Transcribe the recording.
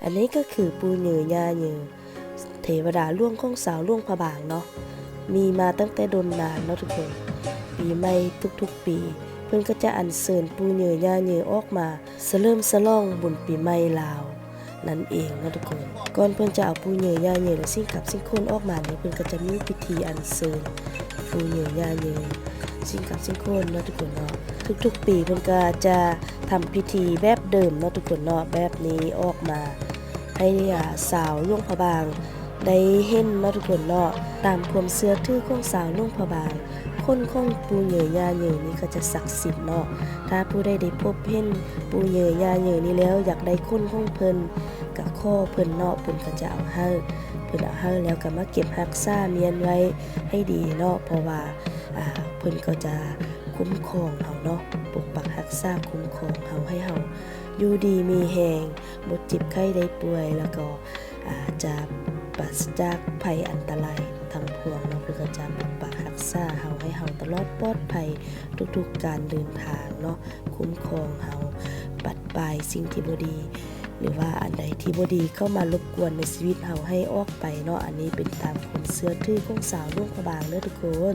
ອັນນີ້ກໍຄືປູ່ເຍີຍ່າເຍີ ເທວະດາຫຼວງຂອງຊາວຫຼວງພະບາງເນາະ ມີມາຕັ້ງແຕ່ດົນນານເນາະທຸກຄົນ. ປີໃໝ່ທຸກໆປີ ເພິ່ນກໍຈະອັນເຊີນປູ່ເຍີຍ່າເຍີອອກມາສະເຫຼີມສະຫຼອງບຸນປີໃໝ່ລາວນັ້ນເອງເນາະທຸກຄົນ. ກ່ອນເພິ່ນຈະເອົາປູ່ເຍີຍ່າເຍີ ແລະ ສິ່ງກັບສິ່ງຂົນອອກມານີ້ ເພິ່ນກໍຈະມີພິທີອັນເຊີນປູ່ເຍີຍ່າເຍີ ສິ່ງກັບສິ່ງຂົນເນາະທຸກຄົນເນາະ. ທຸກໆປີເພິ່ນກໍຈະທຳພິທີແບບເດີມເນາະທຸກຄົນເນາະ ແບບນີ້ອອກມາ ໃຫ້ ອາ ຊາວຫຼວງພະບາງໄດ້ເຫັນເນາະທຸກຄົນເນາະ. ຕາມຄວາມເຊື່ອຖືຂອງຊາວຫຼວງພະບາງ ຂົນຂອງປູ່ເຍີຍ່າເຍີນີ້ກໍຈະສັກສິດເນາະ. ຖ້າຜູ້ໃດໄດ້ພົບເຫັນປູ່ເຍີຍ່າເຍີນີ້ແລ້ວ ຢາກໄດ້ຂົນຂອງເພິ່ນ ກໍຂໍເພິ່ນເນາະ ເພິ່ນກໍຈະເອົາໃຫ້. ເພິ່ນເອົາໃຫ້ແລ້ວກໍມາເກັບຮັກສາມ້ຽນໄວ້ໃຫ້ດີເນາະ ເພາະວ່າ ອາ ເພິ່ນກໍຈະຄຸ້ມຄອງເຮົາເນາະ ປົກປັກຮັກສາຄຸ້ມຄອງເຮົາ ໃຫ້ເຮົາຢູ່ດີມີແຮງ ບໍ່ເຈັບໄຂ້ໄດ້ປ່ວຍ ແລ້ວກໍ ອາ ຈະປາສະຈາກໄພອັນຕະລາຍທັງປວງເນາະ. ເພິ່ນກໍຈະປົກປັກຮັກສາເຮົາ ໃຫ້ເຮົາຕະຫຼອດປອດໄພທຸກໆການເດີນທາງເນາະ ຄຸ້ມຄອງເຮົາ ປັດປ່າຍສິ່ງທີ່ບໍ່ດີ ຫຼືວ່າອັນໃດທີ່ບໍ່ດີເຂົ້າມາລົບກວນໃນຊີວິດເຮົາໃຫ້ອອກໄປເນາະ. ອັນນີ້ເປັນຕາມຄວາມເຊື່ອຖືຂອງຊາວຫຼວງພະບາງເດີທຸກຄົນ.